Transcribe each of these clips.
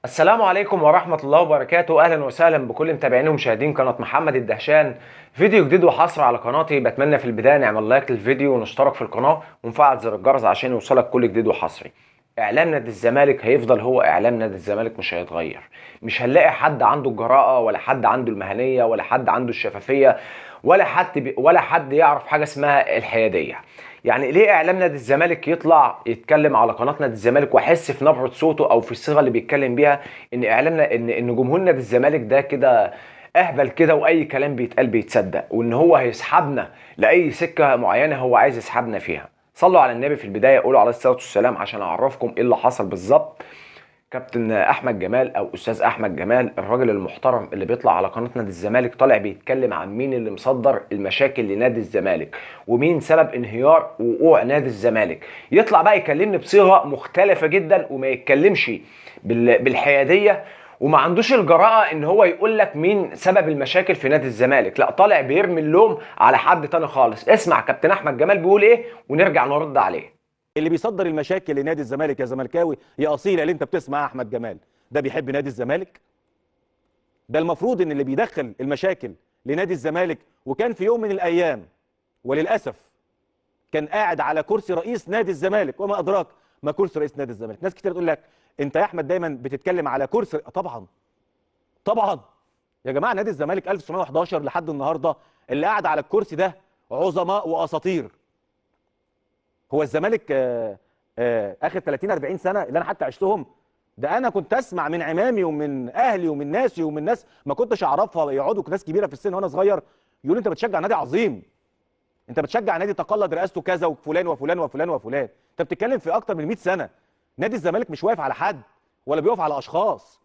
السلام عليكم ورحمة الله وبركاته. أهلا وسهلا بكل متابعين ومشاهدين قناة محمد الدهشان. فيديو جديد وحصر على قناتي. بتمنى في البداية نعمل لايك للفيديو ونشترك في القناة ونفعل زر الجرس عشان يوصلك كل جديد وحصري. إعلام نادي الزمالك هيفضل هو إعلام نادي الزمالك، مش هيتغير. مش هنلاقي حد عنده الجراءة ولا حد عنده المهنية ولا حد عنده الشفافية ولا حد يعرف حاجة اسمها الحيادية. يعني ليه اعلام نادي الزمالك يطلع يتكلم على قناة نادي الزمالك واحس في نبره صوته او في الصيغة اللي بيتكلم بيها ان اعلامنا ان جمهور نادي الزمالك ده كده اهبل كده واي كلام بيتقال بيتصدق، وان هو هيسحبنا لاي سكة معينة هو عايز يسحبنا فيها. صلوا على النبي في البداية، قولوا عليه الصلاة والسلام عشان اعرفكم ايه اللي حصل بالظبط. كابتن احمد جمال او استاذ احمد جمال الراجل المحترم اللي بيطلع على قناة نادي الزمالك طالع بيتكلم عن مين اللي مصدر المشاكل لنادي الزمالك ومين سبب انهيار وقوع نادي الزمالك. يطلع بقى يكلمني بصيغة مختلفة جدا وما يتكلمش بالحياديه وما عندوش الجراءة ان هو يقول لك مين سبب المشاكل في نادي الزمالك، لا طالع بيرمي اللوم على حد تاني خالص. اسمع كابتن احمد جمال بيقول ايه ونرجع نرد عليه. اللي بيصدر المشاكل لنادي الزمالك يا زملكاوي يا اصيل اللي انت بتسمع احمد جمال ده بيحب نادي الزمالك؟ ده المفروض ان اللي بيدخل المشاكل لنادي الزمالك، وكان في يوم من الايام وللاسف كان قاعد على كرسي رئيس نادي الزمالك، وما ادراك ما كرسي رئيس نادي الزمالك. ناس كتير تقول لك انت يا احمد دايما بتتكلم على كرسي، طبعا طبعا يا جماعة، نادي الزمالك 1911 لحد النهارده اللي قاعد على الكرسي ده عظماء واساطير. هو الزمالك اخر 30 40 سنة اللي انا حتى عشتهم ده، انا كنت اسمع من عمامي ومن اهلي ومن ناسي ومن ناس ما كنتش اعرفها، يقعدوا ناس كبيرة في السن وانا صغير يقولوا انت بتشجع نادي عظيم، انت بتشجع نادي تقلد رئاسته كذا وفلان وفلان وفلان وفلان. انت بتتكلم في اكتر من 100 سنة. نادي الزمالك مش واقف على حد ولا بيقف على اشخاص،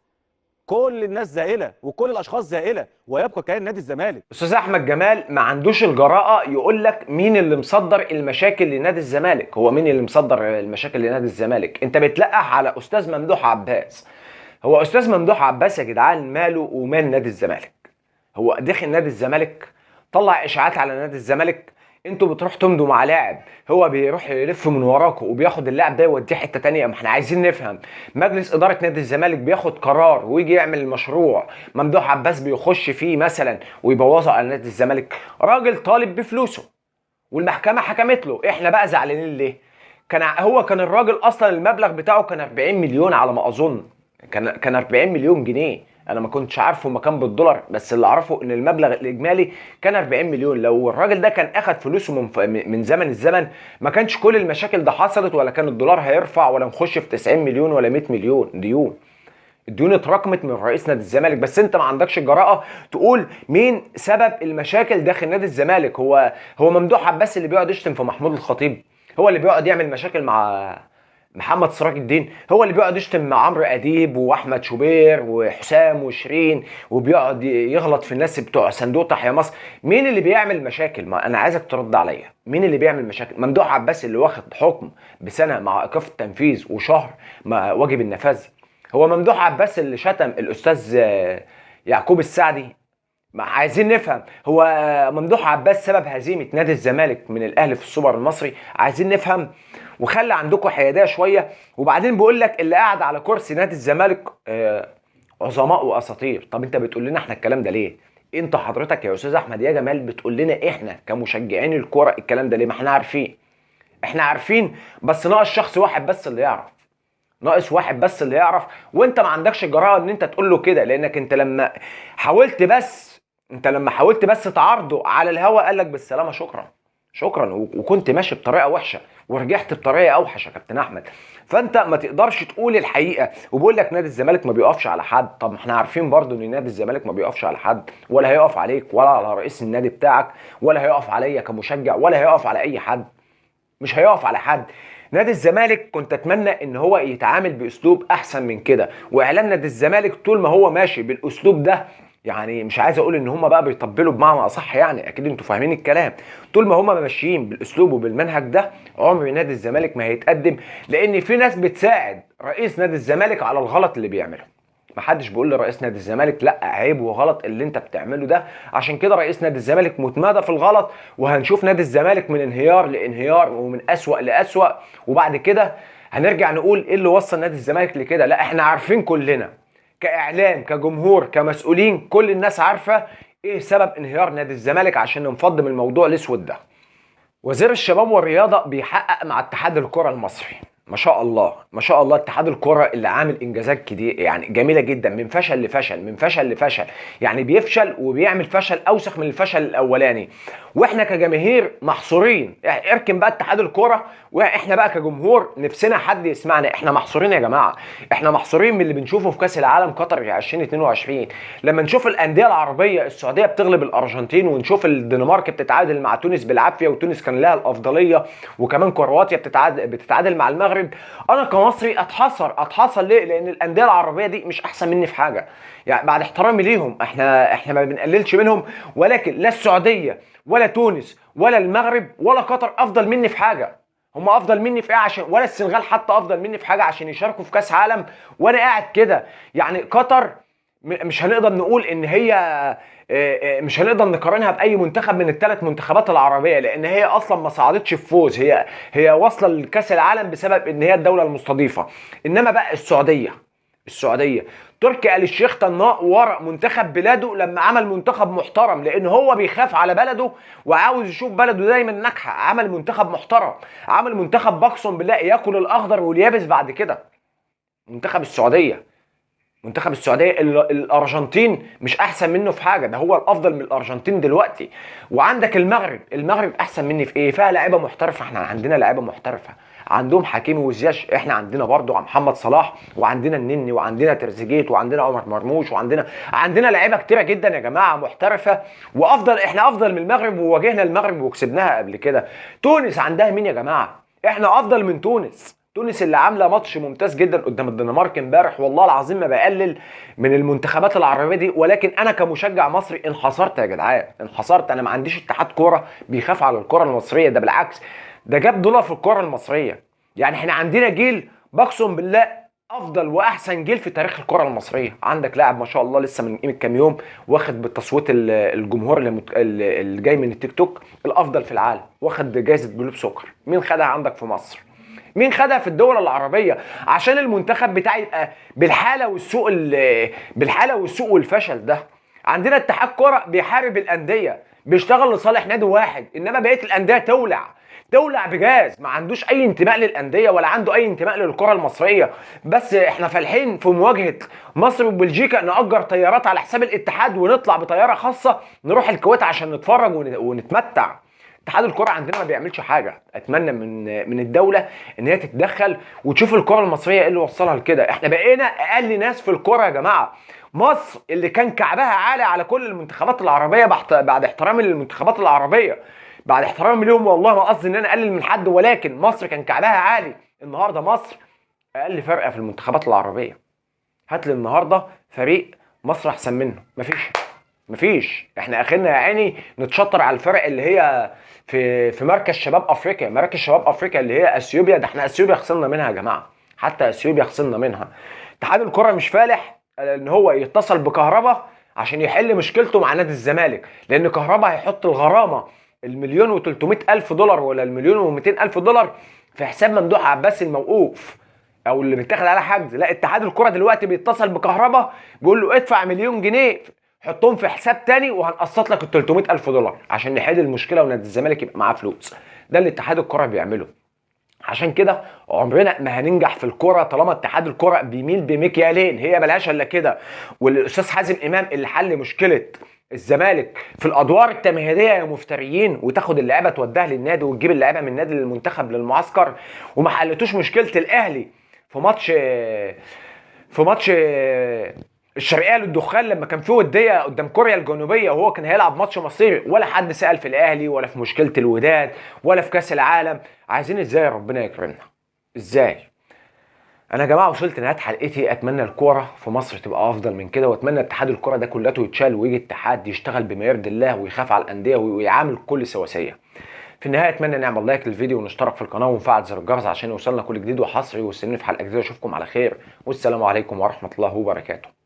كل الناس زائلة وكل الاشخاص زائلة ويبقى كيان نادي الزمالك. استاذ احمد جمال ما عندوش الجراءة يقول لك مين اللي مصدر المشاكل لنادي الزمالك. هو مين اللي مصدر المشاكل لنادي الزمالك؟ انت بتلقح على استاذ ممدوح عباس. هو استاذ ممدوح عباس يا جدعان ماله ومال نادي الزمالك؟ هو دخل نادي الزمالك طلع اشاعات على نادي الزمالك؟ انتوا بتروحوا تمضوا مع لاعب هو بيروح يلف من وراكم وبياخد اللاعب ده يوديه حتة تانية. ما احنا عايزين نفهم، مجلس ادارة نادي الزمالك بياخد قرار ويجي يعمل المشروع، ممدوح عباس بيخش فيه مثلا ويبوظه على نادي الزمالك. راجل طالب بفلوسه والمحكمة حكمت له، احنا بقى زعلانين ليه؟ كان الراجل اصلا المبلغ بتاعه كان 40 مليون على ما اظن، كان 40 مليون جنيه. انا ما كنتش عارفه ما كان بالدولار، بس اللي اعرفه ان المبلغ الاجمالي كان 40 مليون. لو الراجل ده كان اخد فلوسه من زمن الزمن ما كانش كل المشاكل ده حصلت، ولا كان الدولار هيرفع، ولا نخش في 90 مليون ولا 100 مليون ديون. الديون اتراكمت من رئيس نادي الزمالك. بس انت ما عندكش الجراءة تقول مين سبب المشاكل داخل نادي الزمالك. هو ممدوح عباس اللي بيقعد يشتم في محمود الخطيب، هو اللي بيقعد يعمل مشاكل مع محمد سراج الدين، هو اللي بيقعد يشتم مع عمرو اديب واحمد شوبير وحسام وشيرين وبيقعد يغلط في الناس بتوع صندوق تحيا مصر. مين اللي بيعمل مشاكل؟ ما انا عايزك ترد عليا، مين اللي بيعمل مشاكل؟ ممدوح عباس اللي واخد حكم بسنة مع ايقاف التنفيذ وشهر مع واجب النفاذ؟ هو ممدوح عباس اللي شتم الاستاذ يعقوب السعدي؟ ما عايزين نفهم، هو ممدوح عباس سبب هزيمة نادي الزمالك من الاهلي في السوبر المصري؟ عايزين نفهم، وخلي عندكم حيادية شوية. وبعدين بيقول لك اللي قاعد على كرسي نادي الزمالك عظماء واساطير. طب انت بتقول لنا احنا الكلام ده ليه؟ انت حضرتك يا استاذ احمد يا جمال بتقول لنا احنا كمشجعين الكورة الكلام ده ليه؟ ما احنا عارفين، احنا عارفين، بس ناقص شخص واحد بس اللي يعرف، ناقص واحد بس اللي يعرف. وانت ما عندكش الجراءة ان انت تقول له كده، لانك انت لما حاولت بس، انت لما حاولت بس تعارضه على الهوا قال لك بالسلامة شكرا شكرا، وكنت ماشي بطريقة وحشة ورجعت بطريقة اوحش يا كابتن احمد. فانت ما تقدرش تقول الحقيقة. وبقول لك نادي الزمالك ما بيقفش على حد. طب ما احنا عارفين برضو ان نادي الزمالك ما بيقفش على حد، ولا هيقف عليك ولا على رئيس النادي بتاعك، ولا هيقف عليا كمشجع، ولا هيقف على اي حد، مش هيقف على حد. نادي الزمالك كنت اتمنى ان هو يتعامل باسلوب احسن من كده، واعلام نادي الزمالك طول ما هو ماشي بالاسلوب ده، يعني مش عايز اقول ان هم بقى بيطبلوا بمعنى اصح، يعني اكيد انتوا فاهمين الكلام، طول ما هم ماشيين بالاسلوب وبالمنهج ده عمر نادي الزمالك ما هيتقدم، لان في ناس بتساعد رئيس نادي الزمالك على الغلط اللي بيعمله. محدش بيقول لرئيس نادي الزمالك لا عيب وغلط اللي انت بتعمله ده. عشان كده رئيس نادي الزمالك متمادى في الغلط، وهنشوف نادي الزمالك من انهيار لانهيار ومن اسوأ لاسوأ، وبعد كده هنرجع نقول ايه اللي وصل نادي الزمالك لكده. لا احنا عارفين كلنا، كاعلام كجمهور كمسؤولين، كل الناس عارفه ايه سبب انهيار نادي الزمالك عشان ننفض من الموضوع الاسود ده. وزير الشباب والرياضة بيحقق مع اتحاد الكره المصري، ما شاء الله ما شاء الله، اتحاد الكره اللي عامل انجازات كتير يعني جميلة جدا، من فشل لفشل، من فشل لفشل، يعني بيفشل وبيعمل فشل اوسخ من الفشل الاولاني، واحنا كجماهير محصورين. اركن بقى اتحاد الكره، واحنا بقى كجمهور نفسنا حد يسمعنا، احنا محصورين يا جماعة، احنا محصورين من اللي بنشوفه في كاس العالم قطر 2022، لما نشوف الاندية العربية السعودية بتغلب الارجنتين، ونشوف الدنمارك بتتعادل مع تونس بالعافية وتونس كان لها الافضلية، وكمان كرواتيا بتتعادل مع المغرب. انا كمصري اتحصر ليه؟ لان الاندية العربية دي مش احسن مني في حاجة، يعني بعد احترامي ليهم، احنا ما بنقللش منهم، ولكن لا السعودية ولا تونس ولا المغرب ولا قطر افضل مني في حاجة. هم افضل مني في ايه؟ عشان ولا السنغال حتى افضل مني في حاجة عشان يشاركوا في كاس عالم وانا قاعد كده. يعني قطر مش هنقدر نقول ان هي، مش هنقدر نقارنها باي منتخب من الثلاث منتخبات العربية، لان هي اصلا ما صعدتش في فوز، هي واصله لكاس العالم بسبب ان هي الدولة المستضيفة. انما بقى السعودية تركي آل الشيخ طناء ورا منتخب بلاده لما عمل منتخب محترم، لان هو بيخاف على بلده وعاوز يشوف بلده دايما ناجحة، عمل منتخب محترم، عمل منتخب بقسم بالله ياكل الاخضر واليابس بعد كده. منتخب السعودية الارجنتين مش احسن منه في حاجة، ده هو الافضل من الارجنتين دلوقتي. وعندك المغرب احسن مني في ايه؟ فيها لعيبة محترفه، احنا عندنا لعيبة محترفه، عندهم حكيمي وزياش، احنا عندنا برضو محمد صلاح، وعندنا النني، وعندنا تريزيجيه، وعندنا عمر مرموش، وعندنا لعيبة كتيرة جدا يا جماعة محترفه، وافضل، احنا افضل من المغرب، وواجهنا المغرب وكسبناها قبل كده. تونس عندها مين يا جماعة؟ احنا افضل من تونس. تونس اللي عامله ماتش ممتاز جدا قدام الدنمارك امبارح، والله العظيم ما بقلل من المنتخبات العربية دي، ولكن انا كمشجع مصري انحصرت يا جدعان، انحصرت. انا ما عنديش اتحاد كورة بيخاف على الكورة المصرية، ده بالعكس ده جاب دولار في الكورة المصرية. يعني احنا عندنا جيل بقسم بالله افضل واحسن جيل في تاريخ الكره المصرية. عندك لاعب ما شاء الله لسه من قيمة كام يوم واخد بالتصويت الجمهور اللي جاي من التيك توك الافضل في العالم، واخد جائزة جلوب سكر. مين خدها عندك في مصر؟ مين خدها في الدول العربية؟ عشان المنتخب بتاعي يبقى بالحالة والسوق، بالحالة والسوق والفشل ده. عندنا اتحاد كره بيحارب الاندية، بيشتغل لصالح نادي واحد، انما بقية الاندية تولع بجاز، ما عندوش اي انتماء للاندية ولا عنده اي انتماء للكرة المصرية. بس احنا فالحين في مواجهة مصر وبلجيكا نأجر طيارات على حساب الاتحاد ونطلع بطيارة خاصة نروح الكويت عشان نتفرج ونتمتع. اتحاد الكره عندنا ما بيعملش حاجة. اتمنى من الدولة ان هي تتدخل وتشوف الكره المصرية ايه اللي وصلها لكده. احنا بقينا اقل ناس في الكره يا جماعة. مصر اللي كان كعبها عالي على كل المنتخبات العربية، بعد احترامي للمنتخبات العربية، بعد احترامي ليهم، والله ما قصدي ان انا اقلل من حد، ولكن مصر كان كعبها عالي. النهارده مصر اقل فرقه في المنتخبات العربية. هات لي النهارده فريق مصر احسن منه، مفيش. احنا اخرنا يا عيني نتشطر على الفرق اللي هي في مركز شباب افريقيا، مراكز شباب افريقيا اللي هي اثيوبيا. ده احنا اثيوبيا خسرنا منها يا جماعة، حتى اثيوبيا خسرنا منها. اتحاد الكره مش فالح ان هو يتصل بكهربا عشان يحل مشكلته مع نادي الزمالك، لان كهربا هيحط الغرامة 1,300,000 دولار ولا 1,200,000 دولار في حساب ممدوح عباس الموقوف او اللي بيتاخد على حجز. لا، اتحاد الكره دلوقتي بيتصل بكهربا بيقول له ادفع 1,000,000 جنيه حطهم في حساب تاني وهنقسط لك ال 300,000 دولار عشان نحل المشكلة ونادي الزمالك يبقى معاه فلوس. ده اللي اتحاد الكره بيعمله. عشان كده عمرنا ما هننجح في الكره طالما اتحاد الكره بيميل بمكيالين، هي ملهاش الا كده. والاستاذ حازم امام اللي حل مشكلة الزمالك في الادوار التمهيدية يا مفتريين، وتاخد اللعيبة توديها للنادي وتجيب اللعيبة من النادي للمنتخب للمعسكر، وما حلتوش مشكلة الاهلي في ماتش الشرقية للدخان لما كان في وديه قدام كوريا الجنوبية وهو كان هيلعب ماتش مصيري، ولا حد سأل في الاهلي ولا في مشكلة الوداد ولا في كاس العالم. عايزين ازاي ربنا يكرمنا؟ ازاي؟ انا يا جماعة وصلت لنهاية حلقتي. اتمنى الكورة في مصر تبقى افضل من كده، واتمنى اتحاد الكورة ده كلته يتشال ويجي اتحاد يشتغل بما يرضي الله ويخاف على الاندية ويعامل كل سواسية. في النهاية اتمنى نعمل لايك للفيديو ونشترك في القناة ونفعل زر الجرس عشان يوصلنا كل جديد وحصري. واستنوني في حلقة جديدة، اشوفكم على خير، والسلام عليكم ورحمة الله وبركاته.